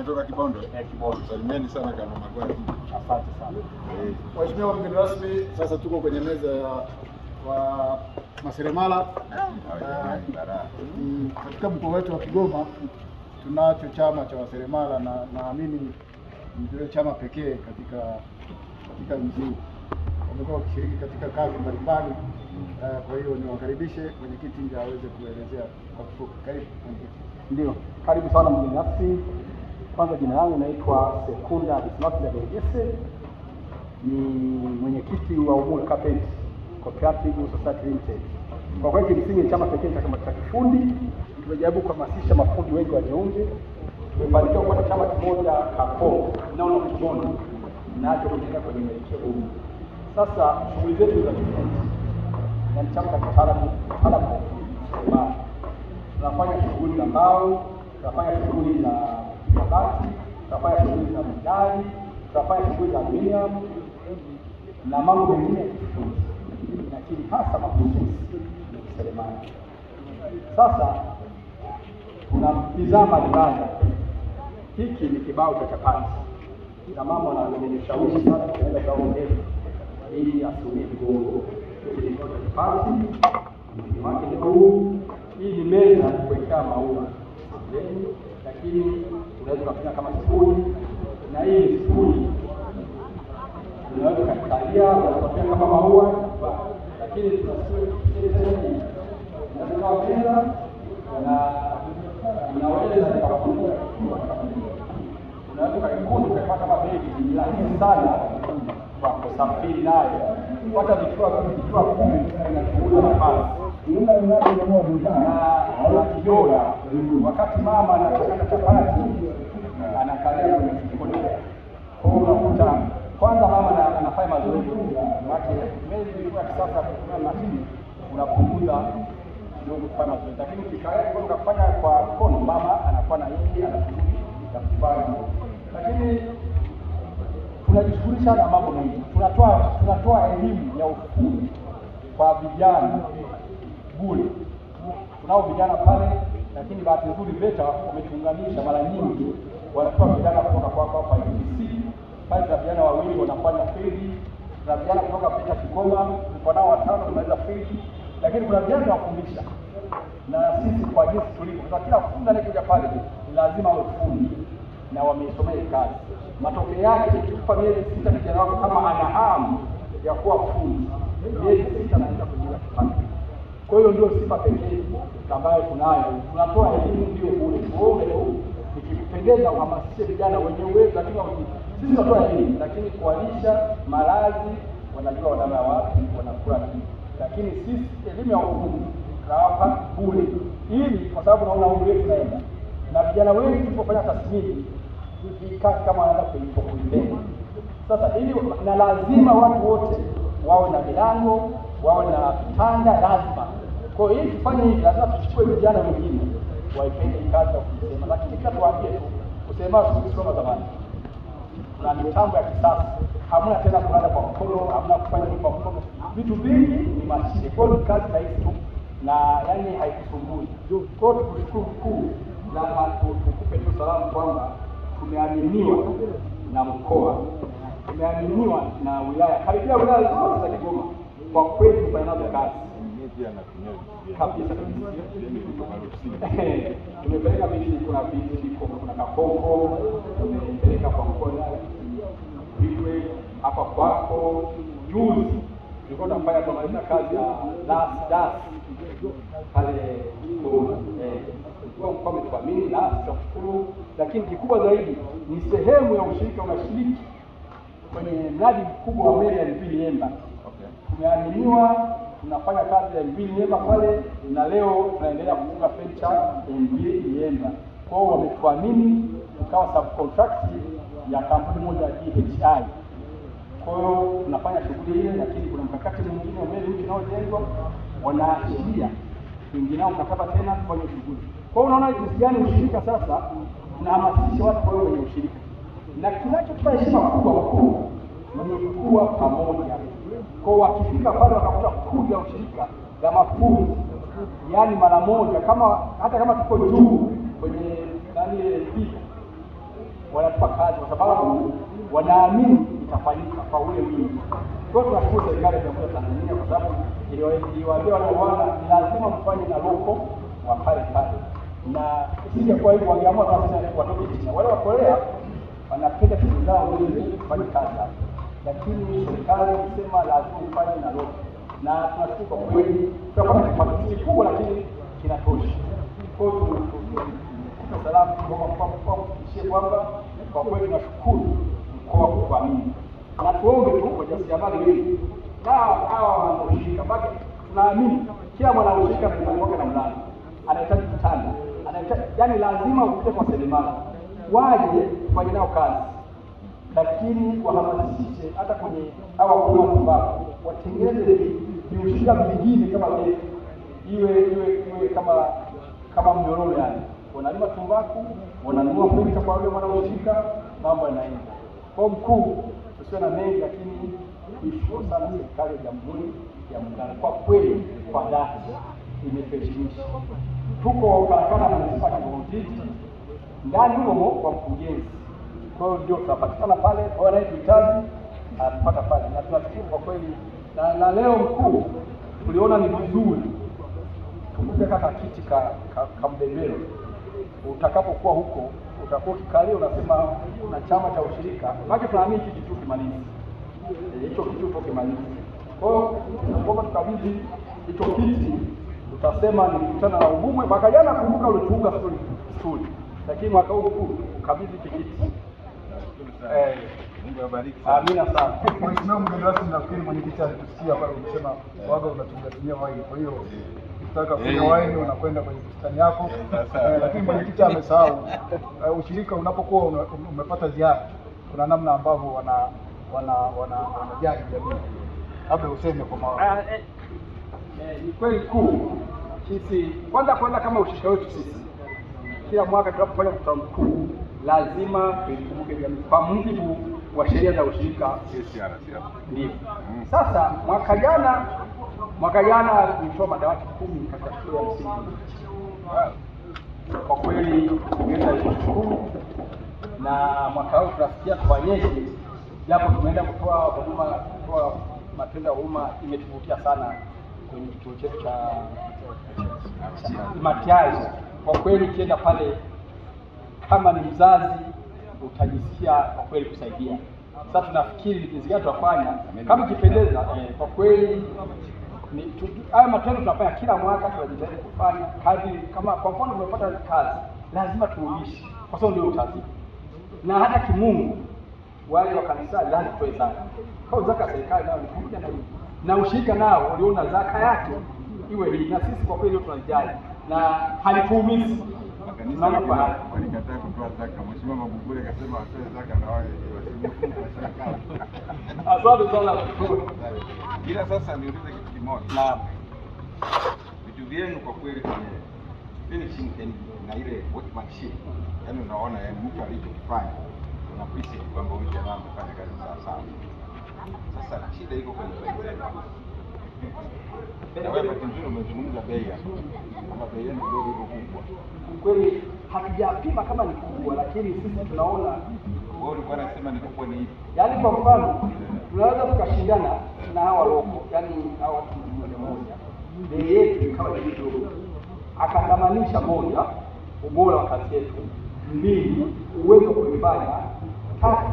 Umetoka Kibondo? Eh, Kibondo. Salimieni sana kama Magwati. Asante sana. Mheshimiwa mgeni rasmi, sasa tuko kwenye meza ya wa maseremala. Katika mkoa wetu wa Kigoma tunacho chama cha waseremala na naamini ndio chama pekee katika nchi hii. Wamekuwa wakishiriki katika kazi mbalimbali. Kwa hiyo niwakaribishe mwenyekiti ili aweze kuelezea kwa kifupi. Karibu mwenyekiti. Ndio, karibu sana mgeni rasmi. Kwanza jina langu naitwa Sekunda Dismas Bergese, ni mwenyekiti wa Umoja Carpet Cooperative Society Limited. Kwa kweli kimsingi ni chama pekee cha kifundi. Tumejaribu kuhamasisha mafundi wengi wajiunge. Tumefanikiwa kupata chama kimoja Kapo naona Kibondo nacho kujenga kwenye mwelekeo huu. Sasa shughuli zetu za kifundi na ni chama cha kitaalamu kitaalamu wa ufundi seremala. Tunafanya shughuli za mbao, tunafanya shughuli za mabati, tunafanya shughuli za medali, tunafanya shughuli za aluminium na mambo mengine ya kifundi, lakini hasa mahususi ni kiseremala. Sasa tuna bidhaa mbalimbali. Hiki ni kibao cha chapati na mama amenishawishi sana kutengeneza kibao ndefu ili asiumie mgongo. Hiki ni kibao cha chapati, mwili wake ndio huu. Hii ni meza ya kuwekea maua sebuleni, lakini unaweza ukafanya kama spuni, na hii ni spuni unaweza ukaikalia ukafanya kama maua, lakini tunaweza meza na inaweza ikafunika unaweza ukaikuta ukaifanya kama begi. Ni rahisi sana kwa kusafiri nayo, hata vikiwa 10 inapunguza nafasi na kidola. Wakati mama anachakata chapati anakalia kwenye kikodo, kwa hiyo unakuta kwanza mama anafanya mazoezi, maana meli ilikuwa ya kisasa kutumia mashine, unapunguza kidogo kufanya mazoezi, lakini ukikalia kikodo ukafanya kwa mkono, mama anakuwa na yeye ana shughuli ya kufanya. Lakini tunajishughulisha na mambo mengi, tunatoa elimu ya ufundi kwa vijana bure. Tunao vijana pale, lakini bahati nzuri VETA wametuunganisha, mara nyingi wanatoa vijana kutoka kwa hapa UTC pale, tuna vijana wawili wanafanya field, tuna vijana kutoka VETA Kigoma, tuko nao watano tumaliza field, lakini kuna vijana tunawafundisha na sisi kwa jinsi tulivyo, kwa kila fundi anayekuja pale ni lazima awe fundi na wameisomea kazi. Matokeo yake ikikupa miezi 6 kijana wako kama ana hamu ya kuwa fundi, miezi 6 anaanza kuingiza kipato. Kwa hiyo ndio sifa pekee ambayo tunayo. Tunatoa elimu ndio bure. Tuombe tu ikikupendeza uhamasishe vijana wenye uwezo, lakini sisi tunatoa elimu, lakini kuwalisha malazi, wanajua wanala wapi, wanakula nini, lakini sisi elimu ya ufundi tunawapa bure, ili kwa sababu naona umri wetu unaenda na vijana wengi tulipofanya tathmini hii kazi kama wanaanza kuipenda sasa, ili na lazima watu wote wawe na milango, wawe na vitanda, lazima. Kwa hiyo ili tufanye hivi, lazima tuchukue vijana wengine waipende hii kazi ya kusema, lakini pia tuwaambie tu kusema siku hizi kama zamani kuna mitambo ya kisasa, hamna tena kulala kwa mkono, hamna kufanya vitu kwa mkono, vitu vingi ni mashine. Kwa hiyo ni kazi rahisi tu na yani haikusumbui. Kwa hiyo tukushukuru mkuu, na tukupe tu salamu kwamba tumeaminiwa na mkoa, tumeaminiwa na wilaya, karibia wilaya zote za Kigoma kwa kweli tufanya nazo kazi kabisa kabisa. Tumepeleka viti, kuna viti, kuna Kakonko, tumepeleka kwa mkoa Vigwe hapa kwako. Juzi tulikuwa tunafanya tunamaliza kazi ya last das pale Kigoma. Kwa mkoa ametuamini na tunashukuru, lakini kikubwa zaidi ni sehemu ya ushirika unashiriki kwenye mradi mkubwa wa meli ya MV Liemba. Tumeaminiwa, tunafanya kazi ya MV Liemba pale, na leo tunaendelea kufunga fencha MV Liemba. Kwa hiyo wametuamini tukawa subcontract ya kampuni moja ya GHI. Kwa hiyo tunafanya shughuli ile, lakini kuna mkakati mwingine wa meli mpya unaojengwa, wanaashiria kuingia nao mkataba tena kufanya shughuli. Kwa hiyo unaona jinsi gani ushirika sasa tunahamasisha watu kwa wenye ushirika, na kinachotupa heshima kubwa mkuu ni kuwa pamoja. Kwa hiyo wakifika pale wakakuta kundi la ushirika la mafundi, yaani mara moja, kama hata kama tuko juu kwenye nani Wanatupa kazi kwa sababu wanaamini itafanyika kwa ule wingi. Kwa hiyo tunashukuru serikali ya Jamhuri ya Tanzania kwa sababu iliwaambia wale wana ni lazima mfanye na loko wa pale pale, na isingekuwa hivyo wangeamua basi watoke China. Wale wa Korea wanapenda shughuli zao wenyewe kufanya kazi hapa, lakini serikali ilisema lazima ufanye na loko, na tunashukuru kwa kweli, tunapata kipato si kikubwa, lakini kinatosha. Kwa hiyo tukupe salamu kufikishie kwamba kwa kweli tunashukuru mkoa kutuamini, na tuombe tu wajasiriamali wengi na hawa wanaoshirika, baki tunaamini kila mwanaushirika nyumbani kwake na mlango anahitaji kitanda, anahitaji yani, lazima upite kwa seremala waje kufanya nao kazi, lakini wahamasishe hata kwenye hawa wakulima tumbaku watengeneze viushirika vingine kama vile iwe iwe iwe kama mnyororo, yani wanalima tumbaku, wananunua filta kwa yule mwanaushirika, mambo yanaenda. Kwa hiyo mkuu, tusiwe na mengi, lakini tuishukuru sana serikali ya Jamhuri ya Muungano kwa kweli, kwa dhati imetuheshimisha. Tuko karakana na manispaa ya Kigoma Ujiji ndani humo kwa mkurugenzi. Kwa hiyo ndio tunapatikana pale, kwa hiyo anayetuhitaji anatupata pale, na tunashukuru kwa kweli. Na leo mkuu, tuliona ni vizuri tukupe kaka kiti ka mbembelo. Utakapokuwa huko utakuwa ukikalia unasema na chama cha ushirika, maana tunaamini hiki kitu kimalizi hicho kitu kimalizi. Kwa hiyo tunaomba tukabidhi hicho kiti, utasema nilikutana na Ubumwe mwaka jana. Kumbuka ulituunga stuli, lakini mwaka huu mkuu ukabidhi hiki kiti. Mungu awabariki sana. Amina sana. Mheshimiwa mgeni rasmi, nafikiri mwenyekiti alitusikia pale ukisema waga unatumia waini, kwa hiyo ukitaka kunywa waini unakwenda kwenye bustani yako. Lakini mwenyekiti amesahau ushirika unapokuwa umepata ziara, kuna namna ambavyo wanajali jamii. Labda useme kwa maana Ni kweli kuu, sisi kwanza kama ushirika wetu sisi kila mwaka tunapofanya mkutano mkuu lazima tuikumbuke jamii kwa mujibu wa sheria za ushirika. Ndio. Sasa mwaka jana tulitoa madawati 10 katika shule ya msingi. Kwa kweli tungeweza kushukuru, na mwaka huu tunafikia tufanyeje, japo tumeenda kutoa huduma, kutoa matendo ya huruma, imetuvutia sana kwenye kituo chetu cha Matiazo. Kwa kweli ukienda pale kama ni mzazi utajisikia kwa kweli kusaidia. Sasa tunafikiri ni jinsi gani tutafanya kama ikipendeza. Kwa kweli haya matendo tunafanya kila mwaka, tunajitahidi kufanya kadri. Kama kwa mfano tumepata kazi, lazima turudishe, kwa sababu ndio utaratibu, na hata kimungu wale wa kanisa lazima tutoe zaka. Kwa zaka ya serikali nayo ni pamoja na hiyo, na ushirika nao uliona zaka yake iwe hii, na sisi kwa kweli tunajali na halituumizi. Makanisa walikataa kutoa zaka. Mheshimiwa Magufuli akasema watoe zaka na wale wasimufu wa serikali. Asante sana. Ila sasa niulize kitu kimoja. Naam. Vitu vyenu kwa kweli kwenye finishing na ile workmanship, yaani unaona, yani mtu alichokifanya una appreciate kwamba huyu jamaa amefanya kazi sawa sawa. Sasa shida iko kwenye bei zenu. Na wewe bahati nzuri umezungumza bei hapo, kama bei yenu kidogo iko kubwa. Kweli hatujapima kama ni kubwa, lakini sisi tunaona, Wewe ulikuwa unasema ni kubwa ni ipi? yaani kwa mfano tunaweza tukashindana na hawa loko, yaani hawa watu mmoja mmoja, bei yetu ikawa ni kidogo, akathamanisha moja, ubora wa kazi yetu, 2, uwezo wa kuifanya, 3